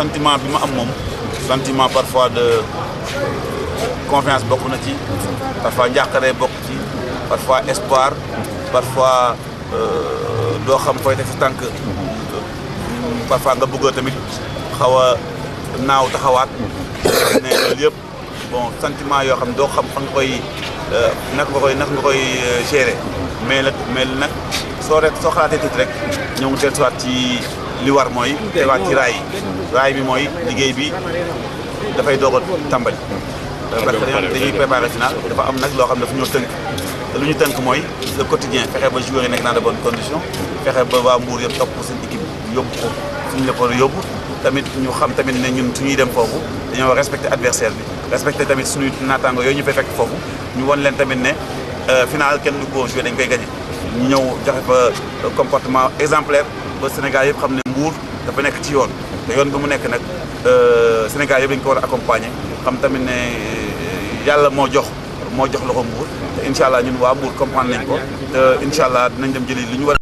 sentiment bi ma am moom sentiment parfois de confiance bokk na ci parfois njàqare bokk ci parfois espoir parfois doo xam fooy teg sa tànk parfois nga bëgg tamit xaw a naaw taxawaat ne loolu yëpp bon sentiment yoo xam ne doo xam fa nga koy naka nga koy gérer mais nag soo xalaatee tuuti rek ñëw nga dellusiwaat ci li war mooy teewaat ci raay bi mooy liggéey bi dafay doog a tàmbali. parce que dañuy préparer final dafa am nag loo xam ne dafa ñoo tënk te lu ñu tënk mooy le quotidien fexe ba joueurs yi nekk dans de bonnes conditions fexe ba waa Mbour yëpp topp seen équipe yóbbu ko suñu la ko yóbbu tamit ñu xam tamit ne ñun suñuy dem foofu dañoo respecter adversaire bi respecter tamit suñuy naataango yooyu ñu fay fekk foofu ñu won leen tamit ne final kenn du ko joué dañ koy gagné ñu ñëw joxe fa comportement exemplaire ba Sénégal yëpp xam ne Mbour dafa nekk ci yoon te yoon bi mu nekk nag Sénégal yëpp dañ ko war a accompagner xam tamit ne yàlla moo jox loxo Mbour te incha allah ñun waa Mbour comprendre nañ ko te incha allah dinañ dem jëli li ñu war